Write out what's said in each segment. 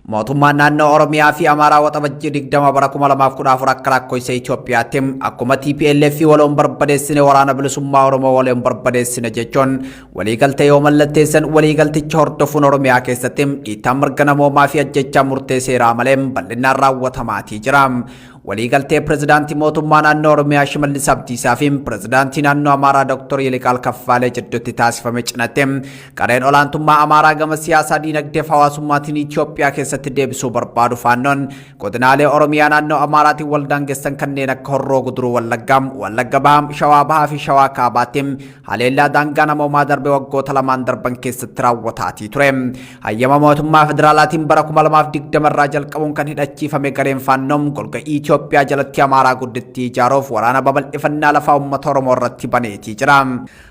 Mootummaan naannoo Oromiyaa fi Amaaraa Waxabajjii 20 bara 2014 akka lakkoofsa Itoophiyaatti akkuma TPLF waloon barbadeessine waraana bilisummaa Oromoo waloon barbadeessine jechuun waliigaltee yoo mallatteessan waliigalticha hordofuun Oromiyaa keessatti dhiittaan mirga namoomaa fi ajjechaa murtee seeraa malee bal'inaan raawwatamaatii jira. Waliigaltee Pirezidaantii Mootummaa Naannoo Oromiyaa Shimallis Abdiisaa fi Pirezidaantii Naannoo Amaaraa Dr. Yiliqaal Kaffaalee jidduutti taasifame cinatti qareen olaantummaa Amaaraa gama siyaasaa diinagdee fi hawaasummaatiin Itoophiyaa keessatti deebisuu barbaadu Faannoon godinaalee Oromiyaa naannoo Amaaraatiin wal daangessan kanneen akka Horroo Guduruu Wallaggaa, Wallagga Bahaa, Shawaa Bahaa fi Shawaa Kaabaatti haleellaa daangaa namoomaa darbe waggoota lamaan darban keessatti raawwataatii ture. Hayyama mootummaa federaalaatiin bara 2020 irraa jalqabuun kan hidhachiifame gareen Faannoon golga Itoophiyaa jalatti Amaaraa guddittii ijaaruuf waraana babal'ifannaa lafaa uummata Oromoo irratti baneetii jira.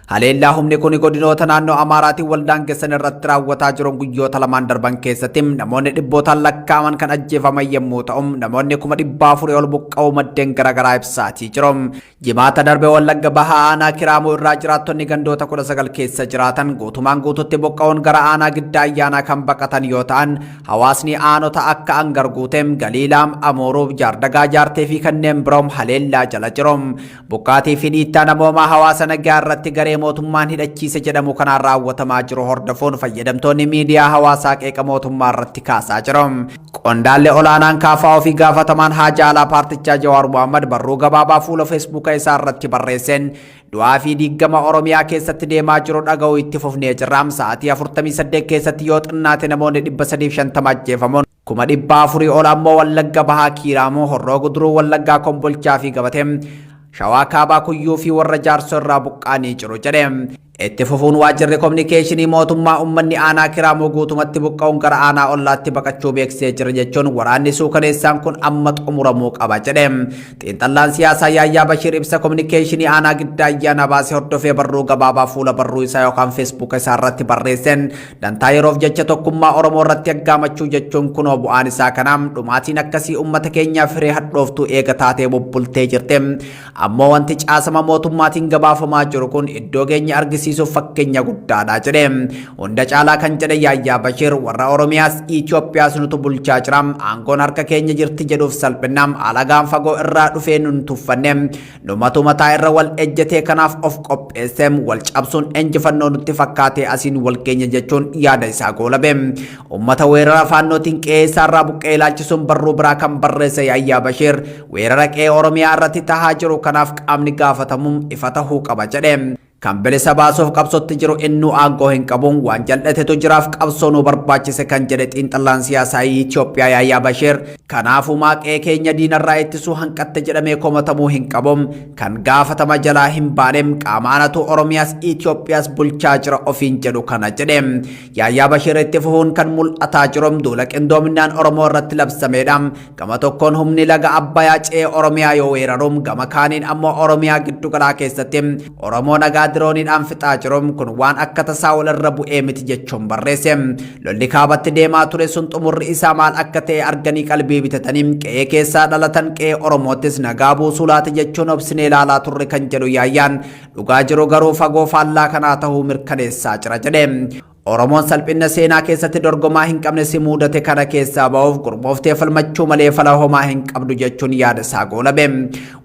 Haleellaa humni kun godinoota naannoo Amaaraatiin wal daangessan irratti raawwataa jiruun guyyoota lamaan darban keessatti namoonni dhibbootaan lakkaa'aman kan ajjeefaman yommuu ta'u namoonni 400,000 ol buqqa'uu maddeen garaagaraa ibsaatii jiru. Jimaata darbe Wallagga Bahaa aanaa Kiraamuu irraa jiraattonni gandoota 19 keessa jiraatan guutumaan guututti buqqa'uun gara aanaa Giddaa Ayyaanaa kan baqatan yoo ta'an hawaasni aanota akka Angar Guuteem, Galiilaam, Amuuruuf, Jaardagaa Jaartee fi kanneen biroom haleellaa jala jiru. Buqqaatii fi dhiittaa namoomaa hawaasa nagaa irratti garee mootummaan hidhachiise jedhamu kanaan raawwatamaa jiru hordofuun fayyadamtoonni miidiyaa hawaasaa qeeqa mootummaa irratti kaasaa jiru. Qondaalli olaanaan KFO fi gaafatamaan haajaa alaa paartichaa Jawaar Mohammad barruu gabaabaa fuula Feesbuuka isaa irratti barreesseen du'aa fi diiggama Oromiyaa keessatti deemaa jiru dhaga'uu itti fufnee jirra. Sa'aatii 48 keessatti yoo xinnaate namoonni 350 ajjeefamuun 400,000 ol ammoo Wallagga Bahaa Kiiraamuu, Horroo Guduruu Wallaggaa Kombolchaa fi Gabatee, Shawaa Kaabaa Kuyyuu fi warra Jaarsoo irraa buqqaanii jiru jedhe. Itti fufuun waajjirri kominikeeshinii mootummaa uummanni aanaa Kiraamuu guutumatti buqqa'uun gara aanaa ollaatti baqachuu beeksisee jira jechuun waraanni suukaneessaan kun amma xumuramuu qaba jedhe. Xiinxallaan siyaasaa Yaayyaa Bashiir ibsa kominikeeshinii aanaa Giddaa Ayyaanaa baase hordofee barruu gabaabaa fuula barruu isaa yookaan feesbuuka isaa irratti barreesseen dantaa yeroof jecha tokkummaa Oromoo irratti aggaamachuu jechuun kunoo bu'aan isaa kana dhumaatiin akkasii uummata keenyaaf hiree hadhooftuu eega taatee bubbultee jirti. Ammoo wanti caasama mootummaatiin gabaafamaa jiru kun iddoo keenya argisiisuuf fakkeenya guddaadha jedhe. Hunda caalaa kan jedhe Yaayyaa Bashiir warra Oromiyaas Itoophiyaas nutu bulchaa jira. Aangoon harka keenya jirti jedhuuf salphina. Alagaan fagoo irraa dhufee nun tuffanne. Numatu mataa irra wal ejjetee kanaaf of qopheesse. Wal cabsuun injifannoo nutti fakkaatee asiin wal geenye jechuun yaada isaa goolabe. Uummata weerara faannootiin qe'ee isaarraa buqqee ilaalchisuun barruu biraa kan barreesse Yaayyaa Bashiir Weerara qe'ee Oromiyaa irratti tahaa jiru kanaaf qaamni gaafatamu ifa tahuu qaba jedhe. Kan bilisa baasuuf qabsootti jiru innuu aangoo hin qabu, waan jal'atetu jiraaf qabsoo nu barbaachise kan jedhe xiinxallaan siyaasaa Itoophiyaa Yaayyaa Bashiir, kanaafuu maa qe'ee keenya diinarraa ittisuu hanqatte jedhamee komatamuu hin qabu, kan gaafatama jalaa hin baane qaama anatu Oromiyaas Itoophiyaas bulchaa jira ofiin jedhu kana jedhe. Yaayyaa Bashiir itti fufuun kan mul'ataa jiru duula qindoominaan Oromoo irratti labsameedha. Gama tokkoon humni laga Abbayaa ce'ee Oromiyaa yoo weeraru, gama kaaniin ammoo Oromiyaa giddugalaa keessatti Oromoo nagaa dirooniidhaan fixaa jiru. Kun waan akka tasaa walirra bu'ee miti jechuun barreesse. Lolli kaabatti deemaa ture sun xumurri isaa maal akka ta'e arganii qalbii bitatanii qe'ee keessaa dhalatan qe'ee Oromoottis nagaa buusuu laata jechuun obsinee ilaalaa turre kan jedhu Yaayyaan dhugaa jiru garuu fagoo faallaa kanaa ta'uu mirkaneessaa jira jedhe. Oromoon salphinna seenaa keessatti dorgomaa hin qabne si muudate kana keessaa ba'uuf gurmooftee falmachuu malee fala homaa hin qabdu jechuun yaada isaa goolabe.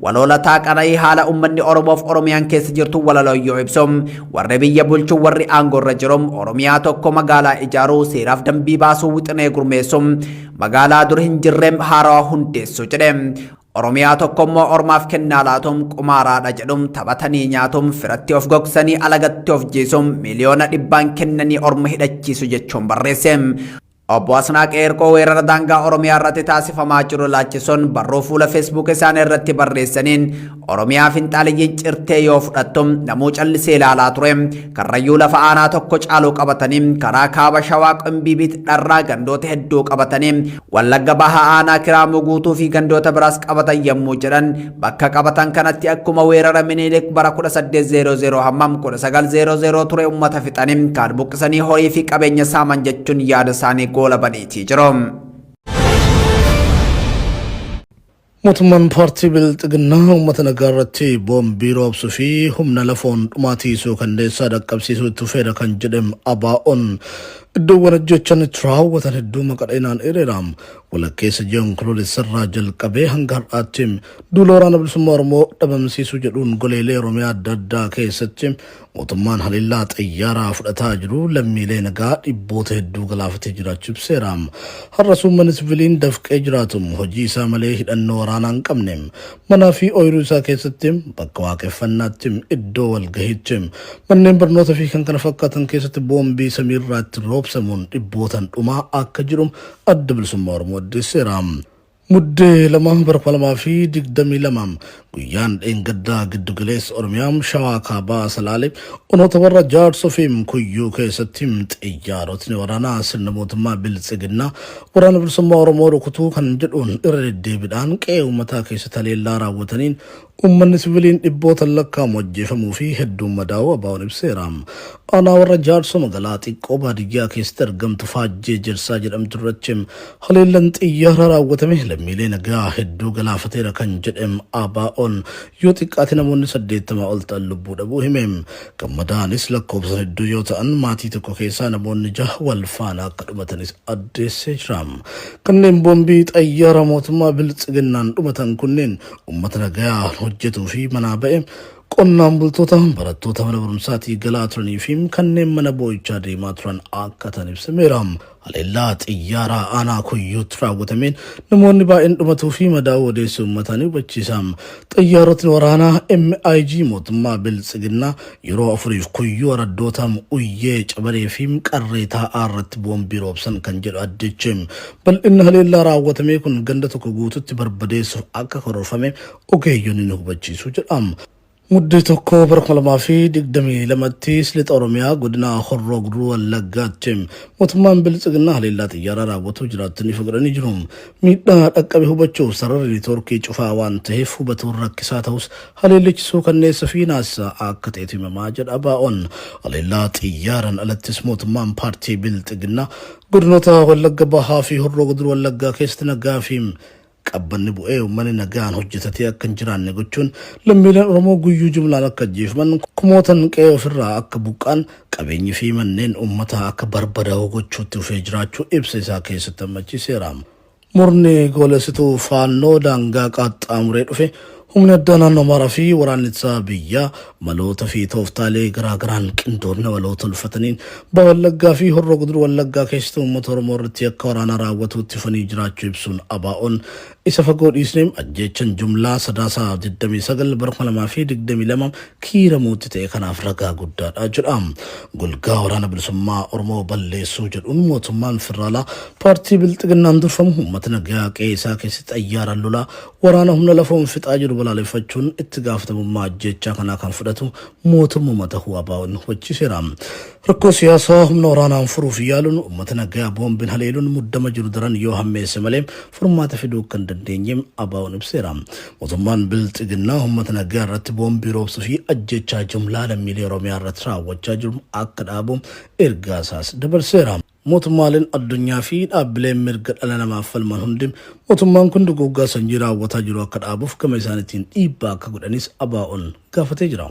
Waloo Lataa Qana'ii haala uummanni Oromoof Oromiyaan keessa jirtu walaloo yoo ibsu warri biyya bulchu warri aangoo irra jiru Oromiyaa tokko magaalaa ijaaruu seeraaf dambii baasuu wixinee gurmeessu magaalaa dur hin jirre haarawaa hundeessu jedhe. Oromiyaa tokko immoo ormaaf kennaa laatum qumaaraadha jedhum taphatanii nyaatum firatti of gogsanii alagatti of jiisum miliyoona dhibbaan kennanii orma hidhachiisu jechuun barreesse. Obbo Asnaaqee Hirkoo weerara daangaa Oromiyaa irratti taasifamaa jiru ilaalchisuun barruu fuula Facebook isaanii irratti barreessaniin Oromiyaa finxaaliyyiin cirtee yoo fudhattu namuu callisee ilaalaa ture. Karrayyuu lafa aanaa tokko caaluu qabatanii karaa kaaba Shawaa Qimbiibiit dharraa gandoota hedduu qabatanii Wallagga Bahaa aanaa Kiraamuu guutuu fi gandoota biraas qabatan yommuu jedhan bakka qabatan kanatti akkuma weerara Minilik bara 1800 hammam 1900 ture ummata fixanii kaan buqqisanii horii fi qabeenya saaman jechuun yaada isaanii goolabaniitii jiru. Mootummaan paartii Bilxiginnaa uummata nagaa irratti boombii roobsuu fi humna lafoon dhumaatii suukanneessaa dhaqqabsiisuu itti fufeera kan jedhe ABO'n. Iddoowwan ajjeechaan itti raawwatan hedduu maqa dha'inaan eereera. Walakkeessa ji'a Onkoloolessarraa jalqabee hanga har'aatti duula Waraana Bilisummaa Oromoo dhabamsiisuu jedhuun goleelee Oromiyaa adda addaa keessatti mootummaan haleellaa xiyyaaraa fudhataa jiru lammiilee nagaa dhibboota hedduu galaafatee jiraachuu ibseera. Har'as uummanni siviliin dafqee jiraatu hojii isaa malee hidhannoo waraanaa hin qabne manaa fi ooyiruu isaa keessatti, bakka waaqeffannaatti, iddoo walgahiitti, manneen barnoota fi kan kana fakkaatan keessatti boombii samiirraa itti roobsamuun dhibbootan dhumaa akka jiru Adda Bilisummaa Oromoo addeesseera. Muddee 2 bara 2022 guyyaan dheengaddaa giddu galeessa Oromiyaa Shawaa Kaabaa Salaalee onoota warra Jaarsoo fi Kuyyuu keessatti xiyyaarotni waraanaa sirna mootummaa Biltsiginnaa Waraana Bilisummaa Oromoo rukutuu kan jedhuun irra deddeebiidhaan qe'ee uummataa keessatti haleellaa raawwataniin Uummanni siviliin dhibbootan lakkaa'amu ajjeefamuu fi hedduun madaa'uu ABOn ibseera. Aanaa Warra Jaarsoo magalaa xiqqoo baadiyyaa keessatti argamtu Faajjee Ejersaa jedhamtu irratti haleellan xiyyaaraa raawwatame lammiilee nagaa hedduu galaafateera kan jedhe ABOn yoo xiqqaate namoonni 80 ol ta'an lubbuu dhabuu hime. Kan madaa'anis lakkoofsan hedduu yoo ta'an maatii tokko keessaa namoonni jaha wal faana akka dhumatanis addeessee jira. Kanneen boombii xayyaara mootummaa Biltsiginnaan dhumatan kunneen Ummata nagayaan hojjetuu fi manaa ba'e, qonnaan bultoota, barattoota mana barumsaatii galaa turanii fi kanneen mana boo'ichaa deemaa turan akka ta'an ibsameera. Haleellaa xiyyaaraa aanaa Kuyyuutti raawwatameen namoonni baay'een dhumatuu fi madaa'uu odeessi uummataa ni hubachiisa. Xiyyaarotni waraanaa MIG mootummaa Biltsiginnaa yeroo afuriif Kuyyuu araddoota Uyyee, Cabaree fi Qarree Taa'aa irratti boombii roobsan kan jedhu addichi, bal'inni haleellaa raawwatamee kun ganda tokko guututti barbadeessuuf akka karoorfame ogeeyyonni ni hubachiisu jedha. Muddee 1 bara 2022ttis Lixa Oromiyaa godina Horroo Guduruu Wallaggaatti mootummaan Biltsiginnaa haleellaa xiyyaaraa raawwatuu jiraattonni ifa godhanii jiru. Miidhaa dhaqqabe hubachuuf sararri neetwoorkii cufaa waan taheef hubatuun rakkisaa tahus haleellichi suukanneessa fi naasisaa akka ta'etu himamaa jedha ABOn. Haleellaa xiyyaaran alattis mootummaan paartii Bilxiginnaa godinoota Wallagga Bahaa fi Horroo Guduruu Wallaggaa keessatti nagaa fi qabbanni bu'ee uummanni nagaan hojjetatee akka hin jiraanne gochuun lammiileen Oromoo guyyuu jumlaan akka ajjeefaman, kumootan qe'ee ofirraa akka buqqa'an, qabeenyi fi manneen uummataa akka barbadaa'u gochuutti fufee jiraachuu ibsa isaa keessatti hammachiiseera. Murni goolessituu Faannoo daangaa qaaxxaamuree dhufe humni addaa naannoo Amaaraa fi waraanni ittisaa biyyaa maloota fi tooftaalee garaa garaan qindoomina waloo tolfataniin Baha Wallaggaa fi Horroo Guduruu Wallaggaa keessatti uummata Oromoo irratti yakka waraanaa raawwatuutti fufanii jiraachuu ibsuun ABOn isa fagoo dhiisnee ajjeechan jumlaa Sadaasa 29 bara 2022 Kiiramuutti ta'e kanaaf ragaa guddaadha jedha. Golgaa Waraana Bilisummaa Oromoo balleessuu jedhuun mootummaan federaalaa paartii Bilxiginnaan durfamu uummata nagayaa qe'ee isaa keessatti xayyaaraan lolaa waraana humna lafoon fixaa jiru balaaleffachuun itti gaafatamummaa ajjeechaa kanaa kan fudhatu mootummuma tahuu ABOn hubachiiseera. Rakkoo siyaasaa humna waraanaan furuuf yaaluun uummata nagayaa boombiin haleeluun muddama jiru daran yoo hammeesse malee furmaata fiduu akka hin dandeenye ABOn ibseera. Mootummaan Bilxiginnaa uummata nagaa irratti boombii roobsuu fi ajjeechaa jumlaa lammiilee Oromiyaa irratti raawwachaa jiru akka dhaabu ergaa isaas dabarseera. Mootummaaleen addunyaa fi dhaabbileen mirga dhala namaaf falman hundi mootummaan kun duguuggaa sanyii raawwataa jiru akka dhaabuuf gama isaaniitiin dhiibbaa akka godhanis ABOn gaafatee jira.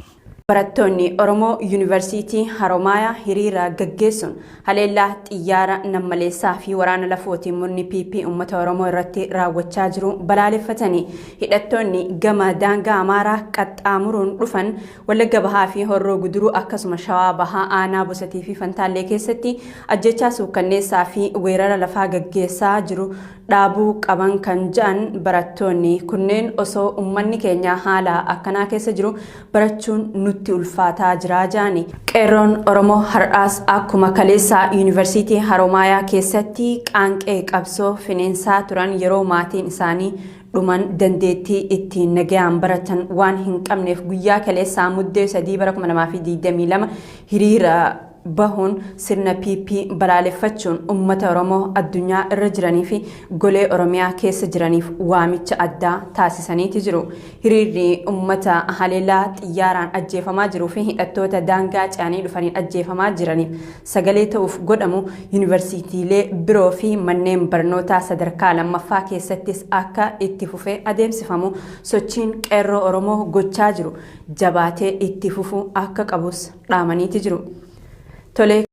Barattoonni Oromoo Yuunivarsiitii Haromaayaa hiriira gaggeessuun haleellaa xiyyaara nammaleessaa fi waraana lafootiin murni PP uummata Oromoo irratti raawwachaa jiru balaaleffatanii hidhattoonni gama daangaa Amaaraa qaxxaamuruun dhufan Wallagga Bahaa fi Horroo Guduruu akkasuma Shawaa Bahaa aanaa Bosatii fi Fantaallee keessatti ajjeechaa suukkanneessaa fi weerara lafaa gaggeessaa jiru dhaabuu qaban kan ja'an barattoonni kunneen osoo ummanni keenya haala akkanaa keessa jiru barachuun nutti ulfaataa jira ja'ani. Qeerroon Oromoo har'aas akkuma kaleessaa Yuunivarsiitii Haromaayaa keessatti qaanqee qabsoo finiinsaa turan yeroo maatiin isaanii dhuman dandeettii ittiin nagayaan baratan waan hin qabneef guyyaa kaleessaa Muddee 3 bara 2022 hiriira bahuun sirna PP balaaleffachuun uummata Oromoo addunyaa irra jiranii fi golee Oromiyaa keessa jiraniif waamicha addaa taasisaniiti jiru. Hiriirri uummata haleellaa xiyyaaraan ajjeefamaa jiruu fi hidhattoota daangaa ce'anii dhufaniin ajjeefamaa jiraniif sagalee ta'uuf godhamu yuunivarsiitiilee biroo fi manneen barnootaa sadarkaa lammaffaa keessattis akka itti fufee adeemsifamu sochiin qeerroo Oromoo gochaa jiru jabaatee itti fufuu akka qabus dhaamaniiti jiru. Tolee.